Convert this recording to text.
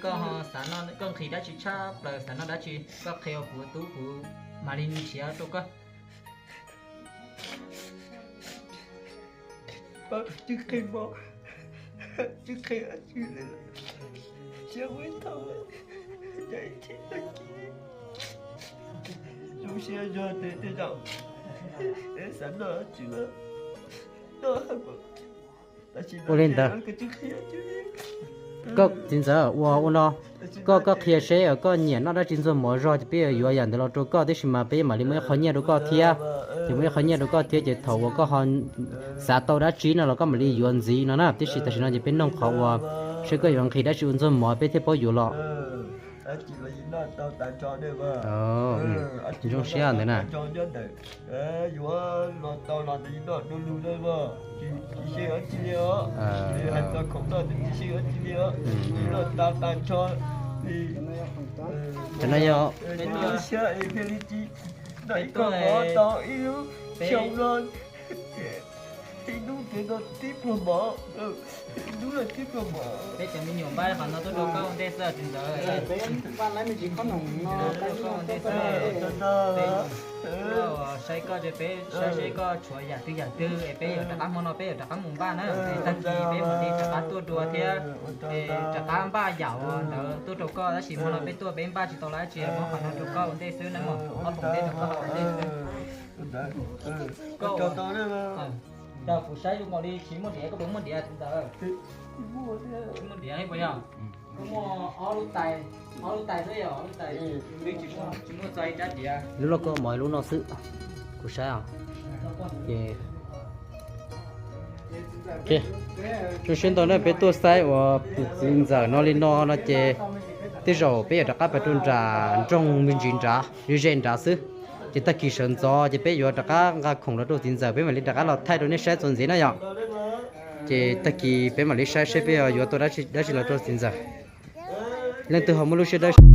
Koj ho xav noj, koj nqhis dab tsi tshaj plaws, xav noj dab tsi koj qhia kuv tub, kuv mam li nrhiav rau koj. Tsis qhia mog, tsis qhia dab tsi li, siab ib thaum, cas ib chim tag kis zoo siab zog tej zaum xav noj dab tsi los noj. Ua li ntawd, koj txiv ntxawm, ua ua no, koj, koj qhia seb koj nyiam noj dab tsi ntxuag mov zog ces peb yuav yam ntawd los rau koj, tiam sis mas peb mam li muab ib qho nyiaj rau koj thiab. Ces muab ib qho nyiaj rau koj thiab ces thaum uas koj ho xav tau dab tsi no los koj mam li yuav ntxiv no na. Tiam sis tam sim no ces peb nug qhov uas seb koj yuav nqhis dab tsi ua ntxuag mov peb thiaj paub yuav los. Zoo siab ntawd na. Cov no yog peb cov me nyuam npaj qhov no tuaj rau koj ua ntej xwb txiv ntxawm. Saib koj, peb saib seb koj tshuav yam twg yam twg es peb yuav rov qab, hmo no peb yuav rov qab mus npaj na. Tag kis peb mam li rov qab tuaj dua thiab, es rov qab npaj yam uas ntawd tuaj rau koj, tab sis hmo no peb tuaj peb npaj tsis tau dab tsi, muab qhov no rau koj ua ntej xwb na mog, ob peb ntej rau koj ua ntej xwb. Koj, kuv saib zoo nkaus li tsis muaj diav, koj puas muaj diav txiv ntxawm? Tsis muaj diav puas yog? Koj muaj ob lub tais, ob lub tais xwb yog, ob lub tais, tsis muaj txog ib rab diav. Lub lauj kaub mov lub no xwb, kuv saib os. Zoo siab ntau na, peb tuaj saib uas tus txiv ntxawm no li no no ces tej zaum peb yuav rov qab pais rau nram nroog me ntsis nrad, ze ze nrad xwb. Ces tag kis sawv ntxov ces peb yuav rov qab nqa khoom los rau txiv ntxawm, peb mam li rov qab los thaij rau nej saib txuas ntxiv na yom. Ces tag kis peb mam li saib seb peb yuav tua dab tsi los rau txiv ntxawm. Leej twg ho muaj lub siab dawb